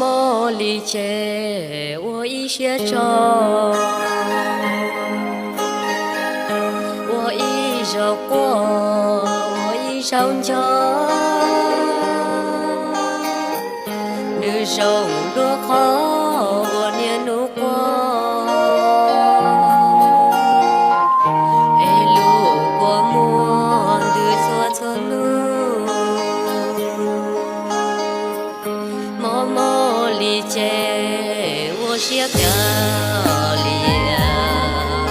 Mob li ces ua ib siab tso, ua ib zaug quaj, ua ib zaug nco. Nws zoo dua qhov uas niaj hnub quaj, es lub kua muag ntws txhua txhua hnub. Mob mob li ces ua siab kav liam,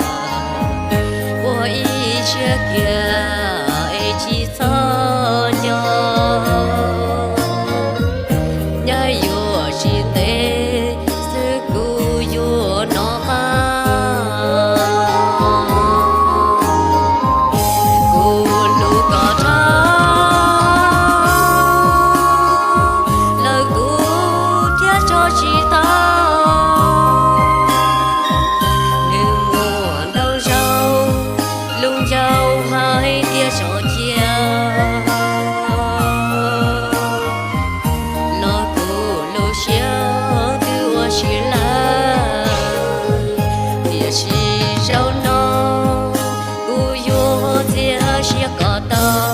ua ib siab kiag es tsis txhob nco. Nyaj yuav tsis ntev xwb kuv yuav hnov qab, kuv hlub koj dhau lawm kuv thiaj tso tsis tau. Nws muaj ntau zaus lub ncauj hais tias tso cia, los kuv lub siab twb ua si lawm. Tiam sis zaum no kuv yuav txiav siab kom tau,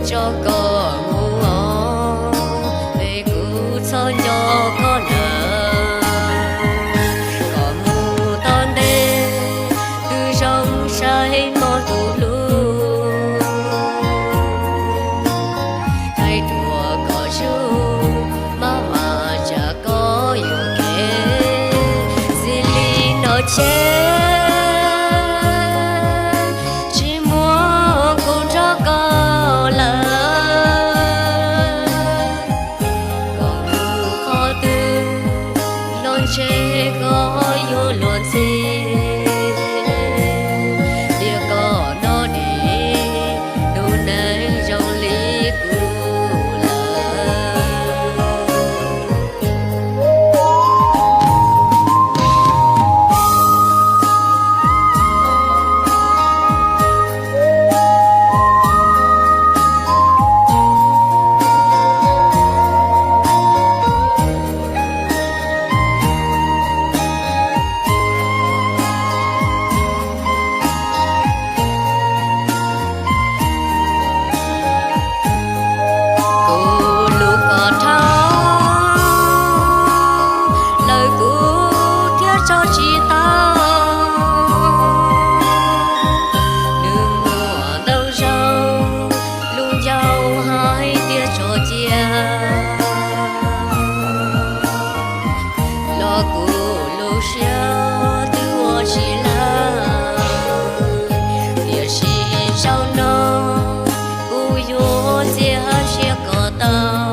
tso koj mus os, es kuv txhob nco koj lawm. Koj mus tau ntev, twb zoo saib mob tus hlub. Hais rau koj zoo, maj mam tsam koj yuam kev. Txij li no ces tsis muaj kuv nrog koj lawm. Koj mus qhov twg los ntshe koj yuav luag ntxhi, tiam koj nyob dim tus neeg zoo li kuv lawm. Kuv hlub koj dhau lawm kuv thiaj tso tsis tau. Nws muaj ntau zaus lub ncauj hais tias tso cia, los kuv lub siab twb ua si lawm. Tiam sis zaum no kuv yuav txiav siab kom tau,